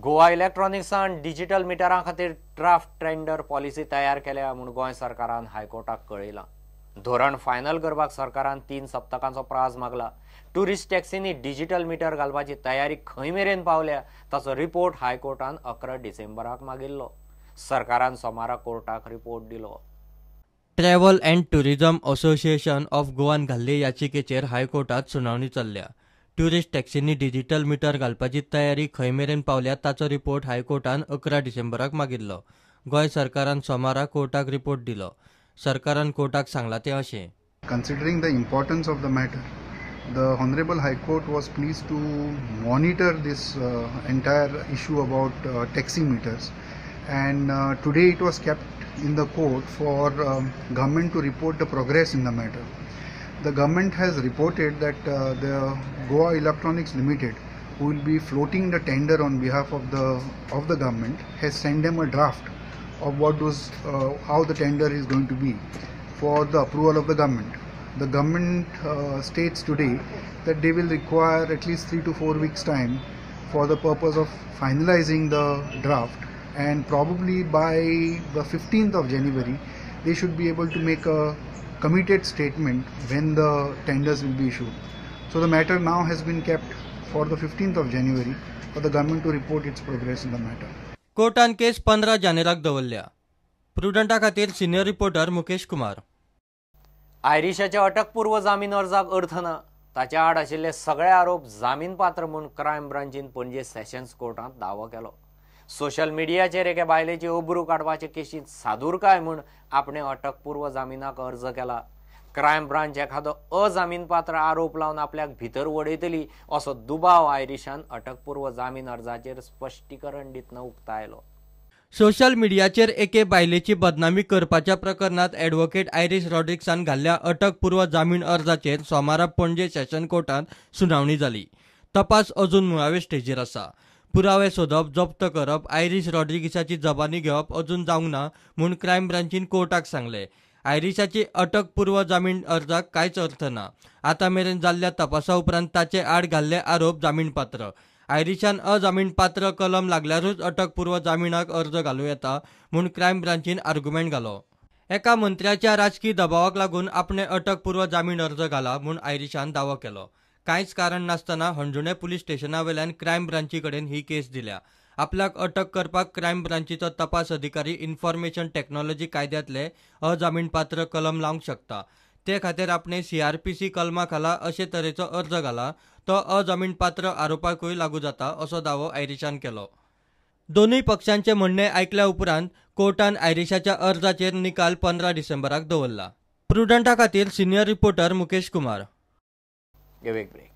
Goa इलेक्ट्रॉनिक्सान digital मिटरां खातीर draft tender policy तयार केल्या म्हूण गोंय सरकारान हायकोर्टाक कळयलां. धोरण फायनल करपाक सरकारान 3 सप्तकांचो प्राज मागला. ट्युरिस्ट टॅक्सींनी डिजिटल मिटर घालपाची तयारी खंय मेरेन पावल्या ताचो रिपोर्ट हायकोर्टान 11 डिसेंबराक मागिल्लो. सरकारान सोमारा कोर्टाक रिपोर्ट दिलो. Travel and tourism association of गोवान घाल्ले याचिकेचेर हायकोर्टात सुनावणी चल्ल्या. ट्युरिस्ट टॅक्सींनी डिजिटल मिटर घालपाची तयारी खंय मेरेन पावल्या ताचो रिपोर्ट हायकोर्टान 11 डिसेंबराक मागिल्लो. गोंय सरकारान सोमारा कोर्टाक रिपोर्ट दिलो. सरकारान कोर्टाक सांगलां तें अशें. Considering the importance of the matter, the Honorable High Court was pleased to monitor this entire issue about taxi meters, and today it was kept in the court for government to report the progress in the matter. The government has reported that the Goa Electronics Limited, who will be floating the tender on behalf of the government, has sent them a draft of what was how the tender is going to be for the approval of the government. The government states today that they will require at least 3 to 4 weeks time for the purpose of finalizing the draft, and probably by the 15th of January they should be able to make a committed statement when the tenders will be issued. So the matter now has been kept for the 15th of January for the government to report its progress in the matter. कोर्टान case 15 जानेराक दवरल्या. प्रुडंटा खातीर senior reporter Mukesh Kumar. आयरिशाच्या अटकपूर्व जामीन अर्जाक अर्थ ना. ताच्या आड आशिल्ले सगळे आरोप जामीनपात्र म्हूण क्रायम ब्रांचीन पणजे सेशन्स कोर्टांत दावो केलो. सोशल मिडियाचेर एके बायलेची अब्रू काडपाचे केशींत सादूरकाय म्हूण आपणे अटकपूर्व जामिनाक अर्ज केला. क्रायम ब्रांच एखादो अजामीनपात्र आरोप लावन आपल्याक भितर वडयतली असो दुबाव आयरिशान अटकपूर्व जामीन अर्जाचेर स्पश्टीकरण दितना उक्तायलो. सोशल मिडियाचेर एके बायलेची बदनामी करपाच्या प्रकरणात ॲडव्होकेट आयरिश रॉड्रिग्सान घाल्ल्या अटकपूर्व जामीन अर्जाचेर सोमारा पणजे सेशन कोर्टांत सुनावणी जाली. तपास अजून मुळावे स्टेजीर आसा. पुरावे सोदप, जप्त करप, आयरिश रॉड्रिग्साची जबानी घेवप अजून जावंक ना म्हूण क्रायम ब्रांचीन कोर्टाक सांगलें. आयरिशाची अटकपूर्व जामीन अर्जाक कांयच अर्थ ना. आतां मेरेन जाल्ल्या तपासा उपरांत ताचे आड घाल्ले आरोप जामीनपात्र. आयरिशान अजामीनपात्र कलम लागल्यारूच अटकपूर्व जामिनाक अर्ज घालूं येता म्हूण क्रायम ब्रांचीन आर्ग्युमेंट घालो. एका मंत्र्याच्या राजकी दबावाक लागून आपणे अटकपूर्व जामीन अर्ज घाला म्हूण आयरिशान दावो केलो. कांयच कारण नासतना हणजुणें पुलीस स्टेशना वेल्यान क्रायम ब्रांची कडेन ही केस दिल्या. आपल्याक अटक करपाक क्रायम ब्रांचीचो तपास अधिकारी इन्फॉर्मेशन टॅक्नॉलॉजी कायद्यांतले अजामीनपात्र कलम लावंक शकता. ते खातीर आपणे CRPC कलमा खाला अशे तरेचो अर्ज घाला, तो अजामीनपात्र आरोपाकूय लागू जाता असो दावो आयरिशान केलो. दोनूय पक्षांचे म्हणणें आयकल्या उपरांत कोर्टान आयरिशाच्या अर्जाचेर निकाल 15 डिसेंबराक दवरला. प्रुडंटा खातीर senior reporter Mukesh Kumar. Give a break.